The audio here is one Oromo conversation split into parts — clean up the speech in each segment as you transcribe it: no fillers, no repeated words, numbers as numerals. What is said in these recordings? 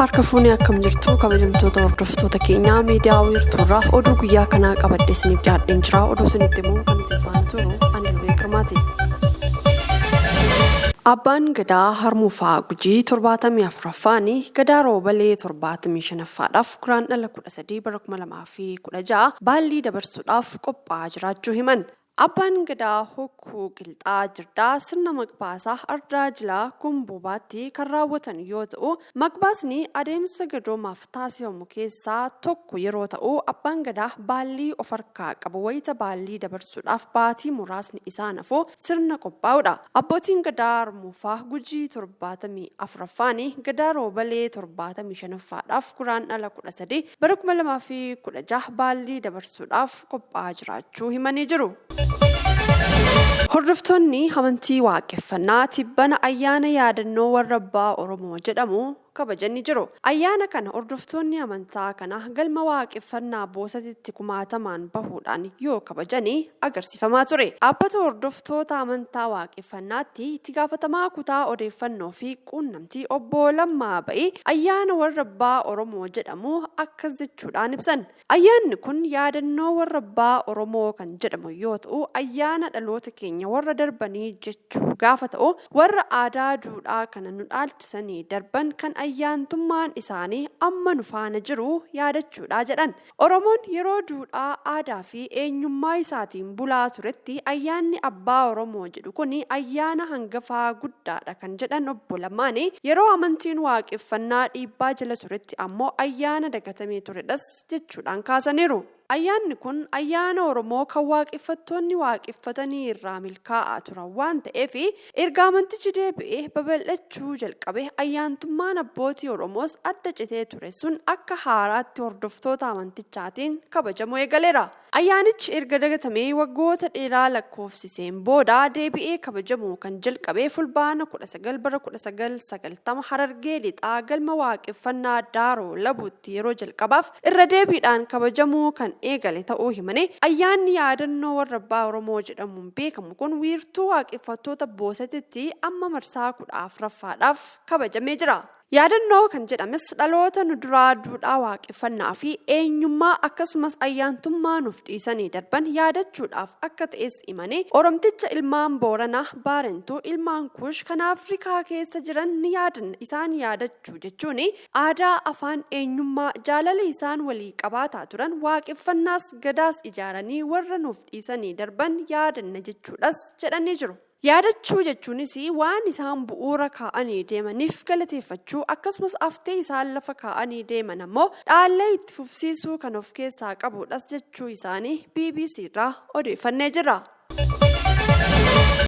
Harka fuunee akkam jirtu kabajamtoota hordoftoota keenyaa miidiyaa wiirtuurraa oduu guyyaa kanaa qabadhe isiniif dhiyaadheen jira. Oduu isinitti himuun kan isin faana turu ani Lubee Girmaati. Abbaan Gadaa Harmuufaa Gujii 74ffaan Gadaa Roobalee 75ffaadhaaf Guraandhala 13 bara 2016 baallii dabarsuudhaaf qophaa'aa jiraachuu himan. Abbaan Gadaa Hokkuu Qilxaa Jirdaa sirna maqbaasaa Ardaa Jilaa Gombobaatti kan raawwatan yoo ta'u, maqbaasni adeemsa gadoomaaf taasifamu keessaa tokko yeroo ta'u, Abbaan Gadaa baallii of harkaa qabu wayita baallii dabarsuudhaaf baatii muraasni isaan hafu sirna qophaa'udha. Abbootiin Gadaa Armuufaa Gujii 74ffaan Gadaa Roobalee 75ffaadhaaf Guraandhala 13 bara 2016 baallii dabarsuudhaaf qophaa'aa jiraachuu himanii jiru. Hordoftoonni amantii Waaqeffannaa tibbana ayyaana yaadannoo warra Abbaa Oromoo jedhamu kabajanii jiru. Ayyaana kana hordoftoonni amantaa kanaa galma Waaqeffannaa Boosatitti kumaatamaan bahuudhaan yoo kabajani agarsiifamaa ture. Dhaabbata hordoftoota amantaa Waaqeffannaatti itti gaafatamaa kutaa odeeffannoo fi quunnamtii Obbo Lammaa Ba'ii ayyaana warra Abbaa Oromoo jedhamu akkas jechuudhaan ibsan. Ayyaanni kun yaadannoo warra Abbaa Oromoo kan jedhamu yoo ta'u, ayyaana dhaloota keenya warra darbanii jechuu gaafa ta'u, warra aadaa duudhaa kana nu dhaalchisanii darban kan ayyaantummaan isaanii amma nu faana jiru yaadachuudha jedhan. Oromoon yeroo duudhaa, aadaa fi eenyummaa isaatiin bulaa turetti ayyaanni Abbaa Oromoo jedhu kun ayyaana hangafaa guddaadha kan jedhan Obbo Lammaan, yeroo amantiin waaqeffannaa dhiibbaa jala turetti ammoo ayyaana dagatamee turedhas jechuudhaan kaasaniiru. Ayyaanni kun ayyaana Oromoo kan waaqeffattoonni waaqeffatanii irraa milkaa'aa turan waan ta'eef erga amantichi deebi'ee babal'achuu jalqabe ayyaantummaan abbootii Oromoos adda citee ture sun akka haaraatti hordoftoota amantichaatiin kabajamuu eegaleera. Ayyaanichi erga dagatamee waggoota dheeraa lakkoofsiseen booda deebi'ee kabajamuu kan jalqabe Fulbaana 19 bara 1990 Harargee Lixaa galma Waaqeffannaa Daaroo Labuutti yeroo jalqabaaf irra deebiidhaan kabajamuu kan eegale ta'uu himanii, ayyaanni yaadannoo warra Abbaa Oromoo jedhamuun beekamu kun wiirtuu waaqeffattoota Boosatitti amma marsaa 14ffaadhaaf kabajamee jira. Yaadannoo kan jedhames dhaloota nu duraa duudhaa waaqeffannaa fi eenyummaa akkasumas ayyaantummaa nuuf dhiisanii darban yaadachuudhaaf akka ta'es himanii, Oromticha ilmaan Booranaa, Baarentuu, ilmaan Kuush kan Afrikaa keessa jiran ni yaadanna isaan yaadachuu jechuun aadaa, afaan, eenyummaa, jaalala isaan walii qabaataa turan, waaqeffannaas Gadaas ijaaranii warra nuuf dhiisanii darban yaadanna jechuudhas jedhanii jiru. Yaadachuu jechuunis waan isaan bu'uura kaa'anii deemaniif galateeffachuu akkasumas haftee isaan lafa kaa'anii deeman ammoo dhaallee itti fufsiisuu kan of keessaa qabuudhas jechuu isaanii bbc irraa odeeffannee jirra.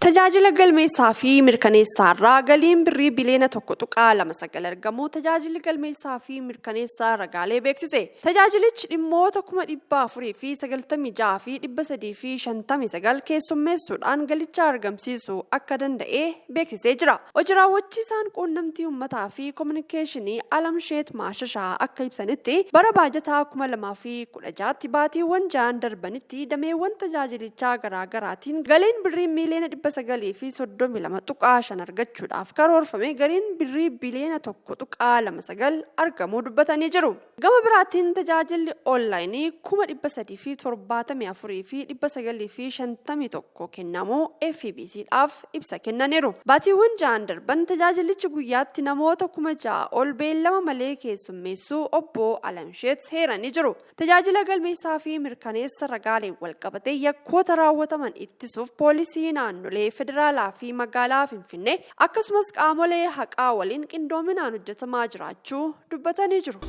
Tajaajila galmeessaa fi mirkaneessaarraa galiin birrii biliyoona 1.29 argamuu Tajaajilli Galmeessaa fi Mirkaneessa Ragaalee beeksise. Tajaajilichi dhimmoota 496,359 keessummeessuudhaan galicha argamsiisuu akka danda'e beeksisee jira. Hoji raawwachiisaan Quunnamtii Ummataa fi Kominikeeshinii Alamsheet Maashashaa akka ibsanitti, bara baajataa 2016tti baatiiwwan ja'an darbanitti dameewwan tajaajilichaa garaagaraatiin galiin birrii miiliyoona 932.5 argachuudhaaf karoorfame galiin birrii biliyoona 1.29 argamuu dubbatanii jiru. Gama biraatiin tajaajilli onlaayinii 374,951 kennamuu FBCdhaaf ibsa kennaniiru. Baatiiwwan ja'an darban tajaajilichi guyyaatti namoota 6,000 ol beellama malee keessummeessuu Obbo Alamsheet heeranii jiru. Tajaajila galmeessaa fi mirkaneessa ragaaleen walqabatee yakkoota raawwataman ittisuuf poolisii naannolee, federaalaa fi magaalaa Finfinnee akkasumas qaamolee haqaa waliin qindoominaan hojjetamaa jiraachuu dubbatanii jiru.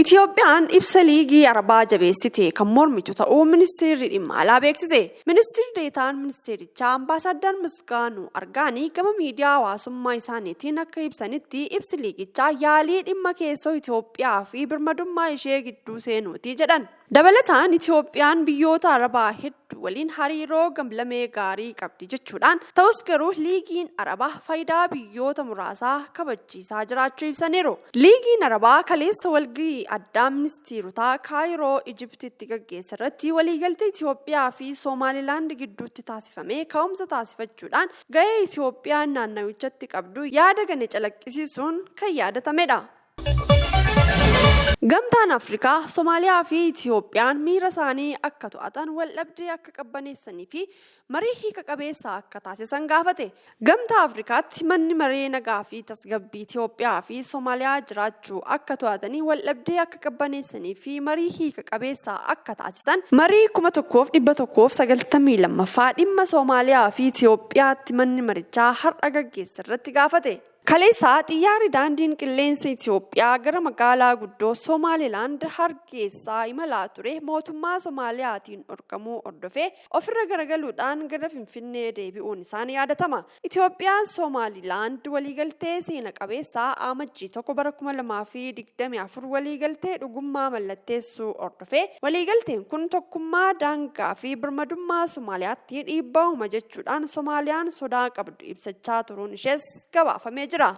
Itiyoophiyaan ibsa Liigii Arabaa jabeessite kan mormitu ta'uu Ministeerri Dhimma Alaa beeksise. Ministir Deetaan Ministeerichaa Ambaasaaddar Misgaanuu Argaanii gama miidiyaa hawaasummaa isaaniitiin akka ibsanitti ibsi liigichaa yaalii dhimma keessoo Itoophiyaa fi birmadummaa ishee gidduu seenuuti jedhan. Dabalataan Itoophiyaan biyyoota Arabaa hedduu waliin hariiroo gamlamee gaarii qabdi jechuudhaan, ta'us garuu Liigiin Arabaa faayidaa biyyoota muraasaa kabachiisaa jiraachuu ibsaniiru. Liigiin Arabaa kaleessa walgahii addaa ministiirotaa Kaayiroo Ijiptitti gaggeesse irratti waliigaltee Itoophiyaa fi Somaalilaand gidduutti taasifame ka'umsa taasifachuudhaan gahee Itoophiyaan naannawichatti qabdu yaada gane calaqqisiisuun kan yaadatamedha. Gamtaan Afrikaa, Somaaliyaa fi Itiyoophiyaan miira isaanii akka to'atan, waldhabdee akka qabbaneessanii fi marii hiika qabeessa akka taasisan gaafate. Gamtaa Afrikaatti manni maree nagaa fi tasgabbii Itiyoophiyaa fi Somaaliyaa jiraachuu akka to'atanii, waldhabdee akka qabbaneessanii fi marii hiika qabeessa akka taasisan marii 1192ffaa dhimma Somaaliyaa fi Itiyoophiyaatti manni marichaa har'a gaggeesse irratti gaafate. Kaleessa xiyyaarri Daandiin Qilleensa Itiyoophiyaa gara magaalaa guddoo Somaalilaand Hargeessaa imalaa ture mootummaa Somaaliyaatiin dhorkamuu hordofee ofirra garagaluudhaan gara Finfinnee deebi'uun isaa ni yaadatama. Itiyoophiyaan Somaalilaand waliigaltee seena qabeessa Amajjii 1 bara 2024 waliigaltee dhugummaa mallatteessuu hordofee waliigalteen kun tokkummaa daangaa fi birmadummaa Somaaliyaatti dhiibbaa uuma jechuudhaan Somaaliyaan sodaa qabdu ibsachaa turuun ishees gabaafamee jira.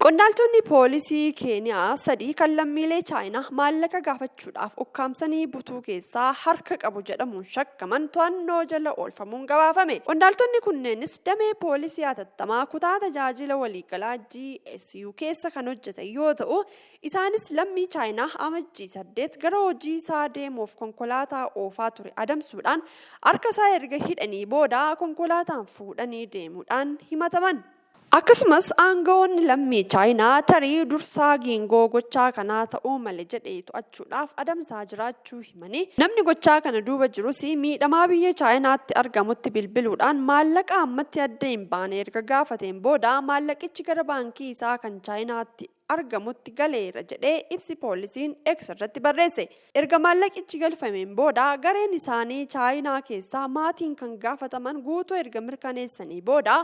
Qondaaltonni poolisii Keeniyaa sadii kan lammiilee Chaayinaa maallaqa gaafachuudhaaf ukkaamsanii butuu keessaa harka qabu jedhamuun shakkaman to'annoo jala oolfamuun gabaafame. Qondaaltonni kunneenis damee poolisii hatattamaa kutaa tajaajila waliigalaa GSU keessa kan hojjetan yoo ta'u, isaanis lammii Chaayinaa Amajjii 8 gara hojii isaa deemuuf konkolaataa oofaa ture adamsuudhaan harka isaa erga hidhanii booda konkolaataan fuudhanii deemuudhaan himataman. Akkasumas aanga'oonni lammii Chaayinaa tarii dursaa geengoo gochaa kanaa ta'uu male jedhe to'achuudhaaf adamsaa jiraachuu himanii, namni gochaa kana duuba jirus miidhamaa biyya Chaayinaatti argamutti bilbiluudhaan maallaqa ammatti adda hin baane erga gaafateen booda maallaqichi gara baankii isaa kan Chaayinaatti argamutti galeera jedhee ibsi poolisiin X irratti barreesse. Erga maallaqichi galfameen booda gareen isaanii Chaayinaa keessaa maatiin kan gaafataman guutuu erga mirkaneessanii booda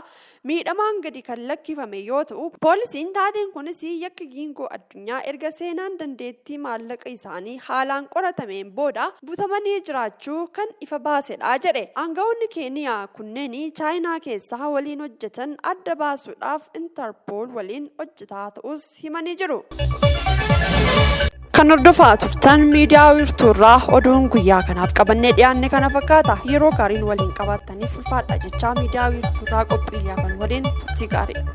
miidhamaan gadi kan lakkifame yoo ta'u, poolisiin taateen kunis yakka giingoo addunyaa erga seenaan dandeettii maallaqa isaanii haalaan qoratameen booda butamanii jiraachuu kan ifa baasedha jedhe. Aanga'oonni Keeniyaa kunneen Chaayinaa keessaa waliin hojjetan adda baasuudhaaf Interpol waliin hojjetaa ta'us himanii jiru. Kan hordofaa turtan miidiyaa wiirtuurraa oduun guyyaa kanaaf qabannee dhiyaanne kana fakkaata. Yeroo gaariin waliin qabaattaniif ulfaadha jechaa miidiyaa wiirtuurraa qophii hafan waliin turtii gaarii.